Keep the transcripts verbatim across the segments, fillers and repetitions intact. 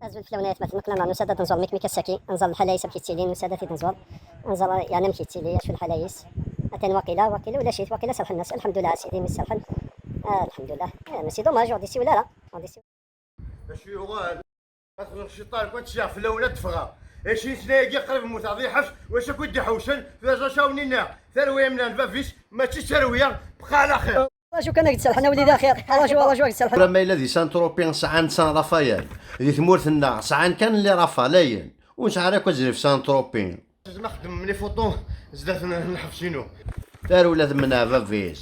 Azul fell-awen ay atmaten, qqlen ɣer nusa-d ad nẓur Mikmik ass-agi, ad nẓur lḥala-is amek yettili, nusa-d ad t-id-nẓur, ad nẓur, yeɛni, amek yettili, acu lḥala-is. Atan waqila, waqila ulac-it, waqila serḥen-as. Alḥemdullah a sidi, mi serḥen. Ah, alḥemdullah. Eh, mais c'est dommage, ur d-isiwel ara. Ur d-isiwel. Acu yuɣal? Ma txuṣ cciṭan, kan ttceɣ fell-awen ad d-ffɣeɣ. Acu yettnayagi qrib mmuteɣ di lḥebs, wacu akk i d-iḥewsen, tura acu awen-iniɣ, tarwiya mlan bab-is, mačči d tarwiya, bqa ɛla xir. Raju kan ad k-d-serḥen a wlidi axir. Raju, raju ad k-d-serḥen. Tura ma yella di Saint-Tropez sɛan San Rafael, di tmurt-nneɣ sɛan kan les Rafalayen, ur nesɛi ara akk azref Saint-Tropez. Lezm xeddem les photos zdat n lḥebs-inu. Tarewla temneɛ bab-is.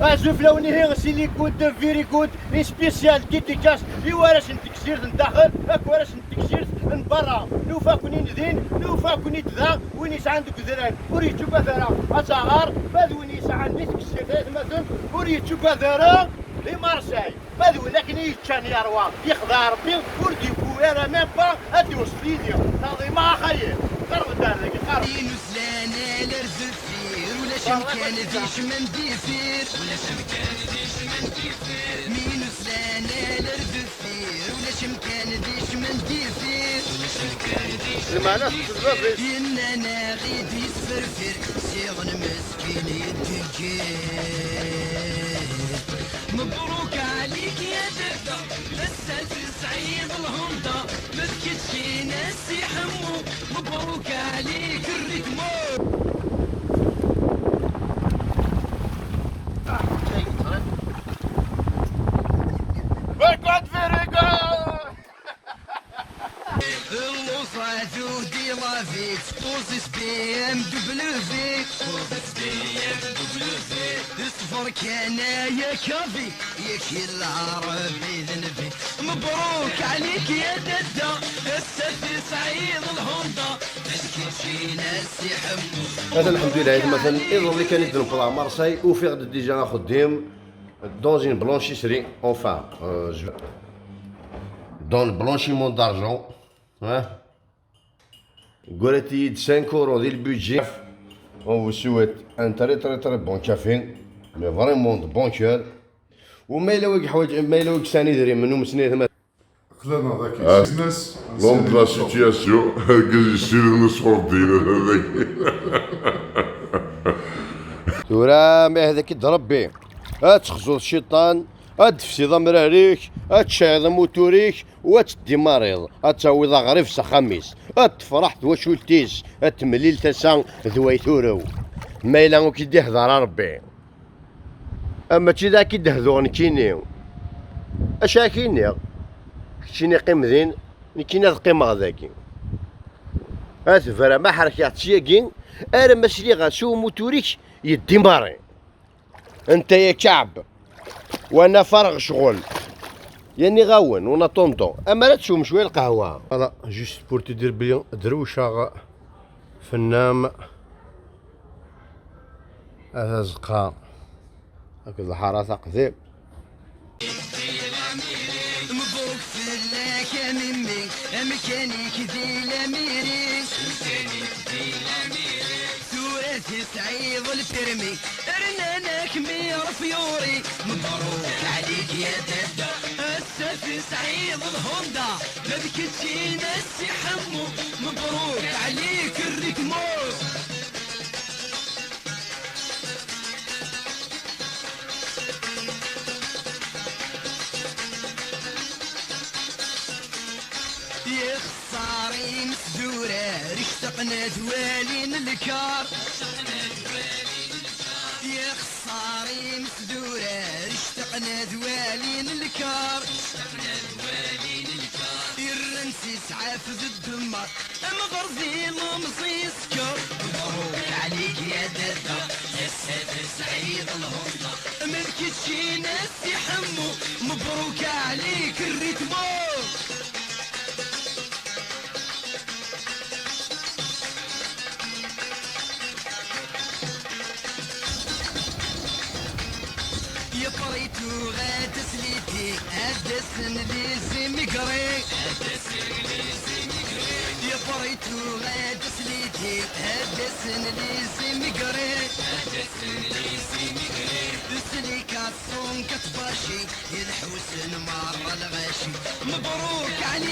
Azul fell-awen, ihi, c'est le good, very good, et spécial dédicace i warrac n Tegzirt n daxel akked warrac n Tegzirt n berra. Nufa-ken-in din, nufa-ken-id da. Win yesɛan deg udrar ur yettugad ara azaɣar, ma d win yesɛan di Tegzirt ay atmaten ur yettugad ara di Marseille. Ma d win akken i yeččan yerwa, yexdeɛ Rebbi, ur d-yewwi ara même pas ad d-iweṣṣef yid-i. Taḍima axayer, qerreb-d ar dagi, qerreb. Win uslan ala ar deffir, ulac amkan ad yecmen difir. Ulac amkan ad yecmen difir. Win uslan ala ar deffir, ulac amkan ad yecmen difir. Ulac amkan ad yecmen difir. Lmeɛna teṭṭef bab-is. Yenna-aɣ-id yesferfir, ziɣen meskin yeddegir. Mebruk ɛlik ya dada, ass-a tesɛiḍ lhonda, ma d kečč-in a Si Ḥemmu, mebruk ɛlik rritmu. Very good, very good. Lluẓat udi la vie, tquẓi s B M W. Tquẓi s B M W. Ṣber kan ay akavi, yak yella Ṛebbi d nnbi. Mebruk ɛlik ya dadda, ass-a tesɛiḍ lhonda, ma d kečč-in a Si Ḥemmu. Atan, lḥemdulillah, atmaten, iḍelli kan i d-newweḍ ɣer Marseille, ufiɣ-d déjà axeddim dans une blanchisserie, enfin, euh, je- dans le blanchiment d'argent, hein. Gret-iyi-d cinq euros di le budget. On vous souhaite un très, très, très bon café, mais vraiment de bon cœur. U ma yella wi yeḥwaǧ, ma yella wi yesɛan idrimen, ur mesnayet ma. Aql-aneɣ daki. Ah, business, l'homme de la situation, argaz yessiriden iṣurdiyen, atan daki. Tura, ma ihda-k-id Rebbi, ad texzuḍ cciṭan, ad d-tefsiḍ amrar-ik, ad tceɛɛiḍ amutur-ik, u ad tedimariḍ, ad tawiḍ aɣrib s axxam-is, ad tefreḥ twacult-is, ad temlil tasa d way turew. Ma yella ur k-id-ihder ara Rebbi. A mačči d ak-id-hduɣ nekkini. Acu ak-iniɣ? Keččini qqim din, nekkini ad qqimeɣ dagi. Ad tebra ma ḥerkeɣ-tt yagi, arma sliɣ-as i umutur-ik yeddimari. Anta ya Kaɛb? Wa nafareɣ ccɣel. Yaniɣ-awen, en attendant, amar ad teswem cwiya lqahwa. Voilà, juste pour te dire bien, drewceɣ fennam, a tazeqqa akked lḥara taqdim. Mebruk fell-ak a memmi, amkan-ik di lamiri. Tura tesɛiḍ lpirmi, rnan-ak mir fyuri. Mebruk ɛlik ya dadda, ass-a tesɛiḍ lhonda, ma d keččin a Si Ḥemmu. Mebruk ɛlik rritmu. Ixeṣṣar imesdurar, ctaqen ad walin lkar. Ixeṣṣar imesdurar, ctaqen ad walin lkar. Irran s isɛaf d ddemmar, amɣar d ilemẓi yeskeṛ. Mebruk ɛlik ya dadda, ass-a tesɛiḍ lhonda. Ma d keččin a Si Ḥemmu, mebruk ɛlik rritmu. Yeṭri tuɣa-d asliti, ad d-asen les immigrés. Yeṭri tuɣa-d asliti, ad d-asen les immigrés. Slika ṭṭunka tbaci, i lḥusen merra lɣaci. Mebruk.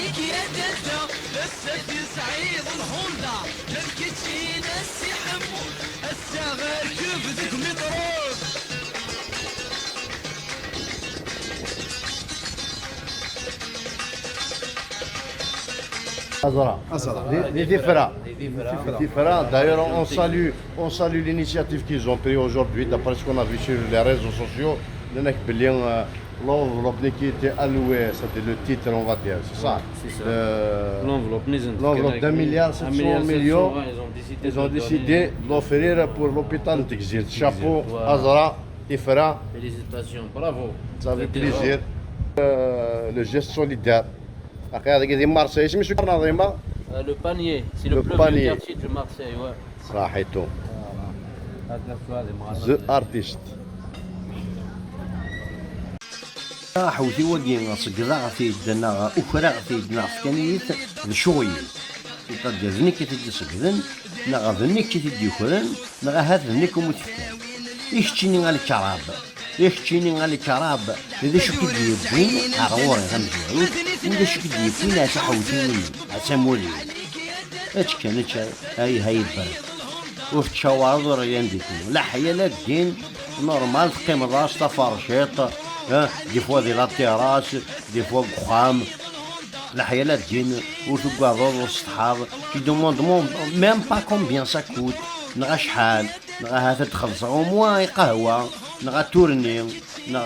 يا دادا، السد سعيد الهوندا، ما كتشينا السي حمو، الساغر كيف ذك متروك. Azra. Azra. Di, di Tifra. Di Tifra. D'ailleurs, on salue, on salue l'initiative qu'ils ont pris aujourd'hui, d'après ce qu'on a vu sur les réseaux sociaux. L'enveloppe qui était allouée, c'est le titre, on va dire, c'est ça. L'enveloppe d'un milliard sept cents millions. Ils ont décidé de l'offrir pour l'hôpital de Tigzir. Chapeau, Azra, Tifra. Félicitations, bravo. Ça fait plaisir. Euh, le geste solidaire. Aql-aɣ dagi di Marseille, isem-is ukarnaḍ a yemma? Euh, le Panier, c'est le plus vieux quartier de Marseille, ouais. Ṣaḥitu. The artist. Aḥewti wagi ṣeggdeɣ-t-id neɣ ukreɣ-t-id neɣ fkan-iyi-t d ccɣel-iw. C'est-à-dire d nekk i t-id-iṣeggden neɣ d nekk i t-id-yukren neɣ ahat d nekk umi t-fkan. I keččini a lekrab, i keččini a lekrab, d acu i k-id-yewwin ar ɣur-i tamezwarut, u d acu i k-id-yewwin ar taḥewtiwin, ar tamuli? Ečč kan, ečč, ay ha yebber. Ur tettcawareḍ ur rien du tout. Leḥya la ddin, normal, teqqimeḍ-as taferciṭ, eh, des fois di la terrasse, des fois deg uxxam. Leḥya la ddin, ur tugadeḍ, ur tessetḥaḍ. Tu demandes mon-, même pas combien ça coûte, neɣ acḥal, neɣ ahat ad d-xellṣeɣ au moins i qahwa, neɣ aturni, neɣ,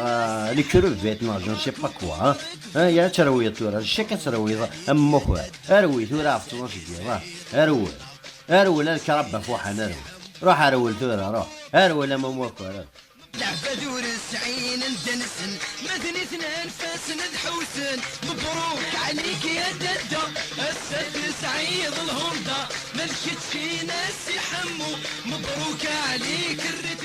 eh, les crevettes, neɣ je ne sais pas quoi, hein. Eh, ya ad terwiḍ tura, d cak ad terwiḍ, am umakar. Arwi tura ɣef ttnac n yiḍ, ah, arwi. Arwi la lekrab afuḥan, arwi. Ruḥ arwel tura, ruḥ. Arwel am umakar, arwi. Leɛbad ur sɛin anda-nsen, ma d nitni anfasen ad ḥewsen. Mebruk ɛlik ya dadda, ass-a tesɛiḍ lhonda, ma d keččina si Ḥemmu. Mebruk ɛlik, rret